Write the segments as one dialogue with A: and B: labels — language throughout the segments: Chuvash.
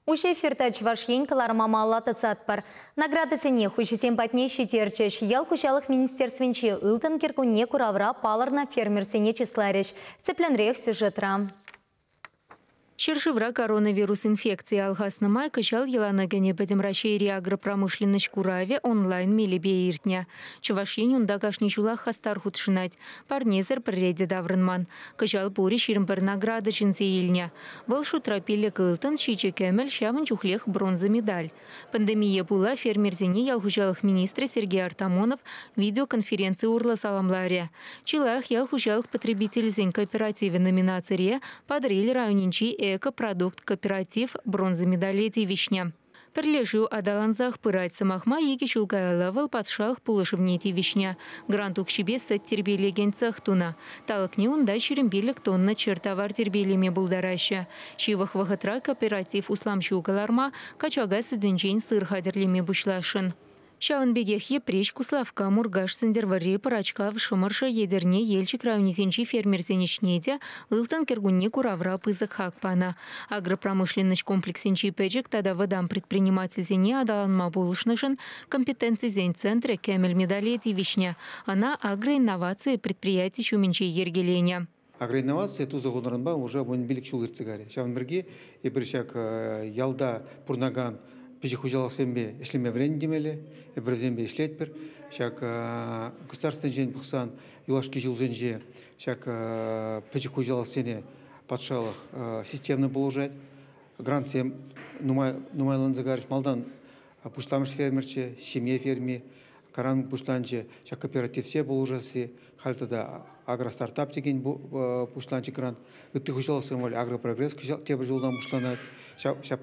A: Уҫӑ эфирта Чӑваш Ен кӑларӑма малалла тӑсатпӑр. Наградӑсене хуҫисем патне ҫитерчӗҫ. Ял хуҫалӑх министерствинчи Ылтӑн кӗркунне куравра палӑрнӑ фермерсене чысларӗҫ. Тӗплӗнрех сюжетра.
B: Ҫӗршывра коронавирус инфекцийӗ алхаснӑ май кӑҫал йӑлана кӗнӗ Пӗтӗм Раҫҫейри агропромышленноҫ куравӗ онлайн мелӗпе иртнӗ. Чӑваш Ен унта кашни ҫулах хастар хутшӑнать. Парнесӗр пӗрре те таврӑнман. Кӑҫал пурӗ 21 награда ҫӗнсе илнӗ. Вӑл шутра 5 ылтӑн, 7 кӗмӗл, ҫавӑн чухлех бронза медаль. Пандемие пула фермерсене ял хуҫалӑх министрӗ Сергей Артамонов видеоконференци урлӑ саламларӗ. Чи лайӑх ял хуҫалӑх потребителӗсен кооперативӗ номинацире Патӑрьел районӗнчи «Экопродукт» кооператив бронза медале тивӗҫнӗ. Пӗрлешӳ аталансах пырать. Сӑмах май, 2 ҫул каялла вӑл патшалӑх пулӑшӑвне тивӗҫнӗ. Грант укҫипе сӗт тирпейлекен цех тунӑ. Талӑкне унта 25 тонна чӗр тавар тирпейлеме пултараҫҫӗ. Ҫывӑх вӑхӑтра кооператив услам ҫу кӑларма, качака сӗтӗнчен сыр хатӗрлеме пуҫласшӑн. Ҫавӑн пекех Йӗпреҫ, Куславкка, Муркаш, Сӗнтӗрвӑрри, Пӑрачкав, Шӑмӑршӑ, Етӗрне, Елчӗк районӗсенчи фермерсен ӗҫне те Ылтӑн кӗркунне куравра пысӑк хак панӑ. Агропромышленноҫ комплексӗнчи пӗчӗк тата вӑтам предпринимательсене аталанма пулӑшнӑшӑн компетенцисен центрӗ кӗмӗл медале тивӗҫнӗ. Ӑна агроинноваци предприяти ҫумӗнче йӗркеленӗ.
C: Агроинноваци туса хунӑранпа уже 15 ҫул иртсе кайрӗ. Ҫавӑн пирки эпир ҫак ялта пурӑнакан пӗчӗк хуҫалӑхсемпе ӗҫлеме вӗреннӗ темелле. Эпир вӗсемпе ӗҫлетпӗр. Ҫак государственнӑйӗнчен пӑхсан юлашки ҫулсенче ҫак пӗчӗк хуҫалӑхсене патшалӑх системно пулӑшать. Грантсем нумайланса кайрӗҫ. Малтан пуҫламӑш фермерччӗ, ҫемье ферми. Каран пуҫланчӗ ҫак кооперативсем пулӑшасси. Халь тата агростартап текен пуҫланчӗ грант. Ытти хуҫалӑхсем валли агропрогресс тепӗр ҫултан пуҫланать. Ҫак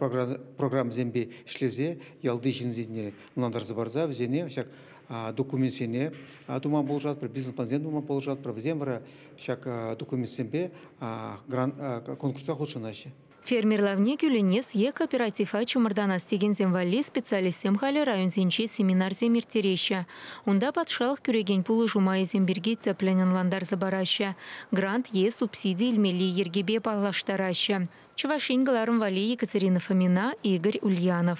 C: программӑсемпе ӗҫлесе ялти ҫынсене ӑнлантарса парса вӗсене ҫак документсене тума пулӑшатпӑр, бизнес-плансем тума пулӑшатпӑр. Вӗсем вара ҫак документсемпе грант конкурса хутшӑнаҫҫӗ.
B: Фермер лавне кӳлӗнес е кооператива чӑмӑртанас текенсем валли специалистсем халӗ районсенчи семинарсем ирттереҫҫӗ. Унта патшалӑх кӳрекен пулӑшу майӗсем пирки тӗплӗн ӑнлантарса параҫҫӗ. Грант е субсиди илмелли йӗркепе паллаштараҫҫӗ. Чӑваш Ен кӑларӑм валли Екатерина Фомина, Игорь Ульянов.